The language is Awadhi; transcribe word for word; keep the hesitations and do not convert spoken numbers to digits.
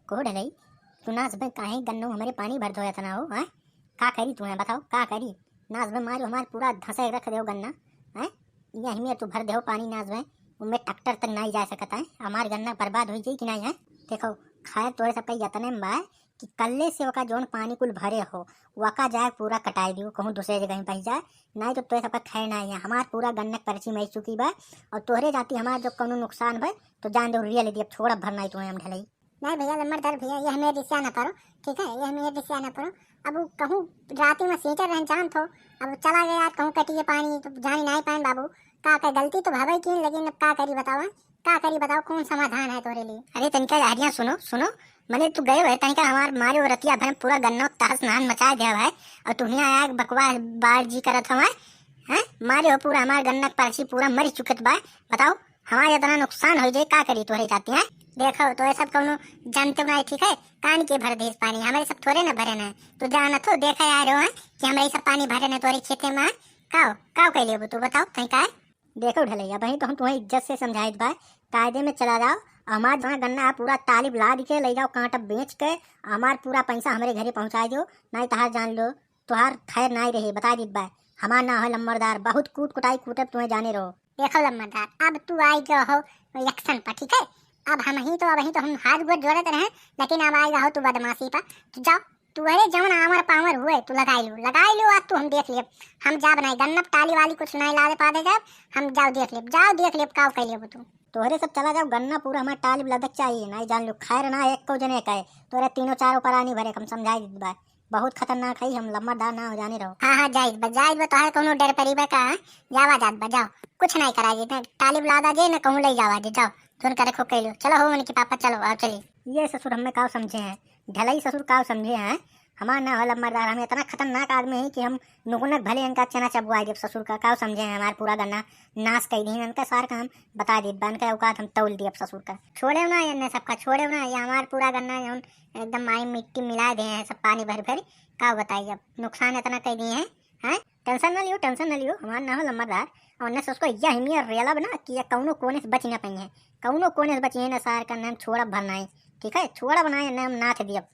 को ढलई, तू नास बे काहे गन्नो हमरे पानी भर दो इतना हो, हैं? का करी तू, हैं बताओ, का करी? नास बे मारो हमार पूरा धंसे रख देहो गन्ना, हैं? यही में तू भर देहो पानी नास बे, उनमें ट्रैक्टर तक नाई जा सकता है, हमार गन्ना बर्बाद हो जाई कि नाई है? देखो, खैर तोरे सबका यतने में बा कि कल्ले से ओका जौन पानी कुल भरे हो, वका जाए पूरा कटाई दियो, कहूँ दूसरे जगह बह जाए, नाई तो तोरे सबका खैर नाई है। हमार पूरा गन्ना के पर्ची मिल चुकी बा, और तोहरे जाती हमार जो कौनो नुकसान भय तो जान दो, रियल दियब, छोड़ब भर नाई तुम्हें हम ढलई। नहीं भैया, लम्बरदार भैया, ये हमें रिसिया ना पड़ो, ठीक है, ये हमें रिसिया ना पड़ो। अब वो कहूँ राती में सींचर रहन चाहत हो, अब चला गया यार कहूँ कटिए पानी, तो जानी नाई पाएन बाबू, का का गलती तो भवे की, लेकिन अब का करी बताओ, हैं? का करी बताओ, कौन समाधान है तोरे लिए? अरे तनिका हरिया सुनो, सुनो, मने तू गए भाई तनिका हमार मारे और रतिया भर में पूरा गन्ना तहस नहन मचा दिया भाई, और तू हियाँ आया बकवास बार जी करत हमार, हैं? मारे हो पूरा हमार गन्ना के पर्ची पूरा मर चुकत बा, बताओ हमार इतना नुकसान हो जाए, का करी तोहरे जाती हैं? देखो तो ये सब कौनो जानते नहीं, ठीक है, कान के भर देस पानी, हमारे सब थोड़े ना भरे ना, तू जानत हो, देखा यार हो, हैं, कि हमारे सब पानी भरे ना तोरे खेते में, काओ, काओ कह लेबू तू बताओ, तई का है? देखो ढलैया बहिन, तो हम तुम्हें इज्जत से समझाइत बा, कायदे में चला जाओ, हमार जहाँ गन्ना है पूरा टाली लाद के ले जाओ, कांटा बेच के हमार पूरा पैसा हमारे घरे पहुँचा दो, नहीं तहार जान लो, तोहार खैर नाई रहे, बता दीत बा। हमार नाम है लम्बरदार, बहुत कूट कुटाई कूटब तुम्हें जाने रहो। देखो लम्बरदार, अब तू आई गयो हो एक्शन पर, ठीक है? अब हम ही तो, अब ही तो हम हाथ गोड़ जोड़त रहे, लेकिन अब आई गयो हो तू बदमाशी पर। तो जाओ, तू अरे जौन आमर पावर हुए तू लगाई लो, लगाई लो, आज तू हम देख लेब। हम जाब नहीं, गन्नब टाली वाली कुछ नहीं लादे पादे जाब, हम जाओ देख लेब, जाओ देख लेब, काव कह लेबू तू। तोहरे सब चला जाओ, गन्ना पूरा हमार टाली लदक चाहिए, नहीं जान लो खैर ना एको जने का है, तोरे तीनों चारों परानी भरे, हम समझाई दीत बा। बहुत खतरनाक है, हम लम्बरदार ना हो जाने रहो। हाँ, हाँ, जाइत बा, जाइत बा, तोहरे कौनो डर परी बा का? जावा जात बा, जाओ, कुछ नहीं करा जी, ना टाली लादा जे, ना कहूँ ले जावा जे, जाओ, जोन करे खूब कैलो, चलो हो उनके पापा, चलो, आओ चली। ये ससुर हमें काव समझे हैं, ढलई ससुर काव समझे हैं, हमार ना हो लम्बरदार, हम इतना खतरनाक आदमी है कि हम नुकनक भले इनका चना चबुआ देब ससुर का, काव समझे हैं, हमार पूरा गन्ना नाश कर दी इनका सार का, हम बता देब बा, इनका औकात हम तौल देब ससुर का। छोड़े ना इन्हें सबका, छोड़े ना, ये हमार पूरा गन्ना जौन एकदम माई मिट्टी मिला दे हैं सब पानी भर भर, का बताई अब नुकसान इतना कर दिए हैं, हैं? टेंशन ना लियो, टेंशन ना लियो, हमार ना हो लम्बरदार, और न उसको यह हिमियर रेलब ना कि ये कौनो कोने से बच ना पाई है, कौनो कोने से बची है ना सार का नाम छोड़ा भरना है, ठीक है, छोड़ा बनाए नाम नाथ दियब।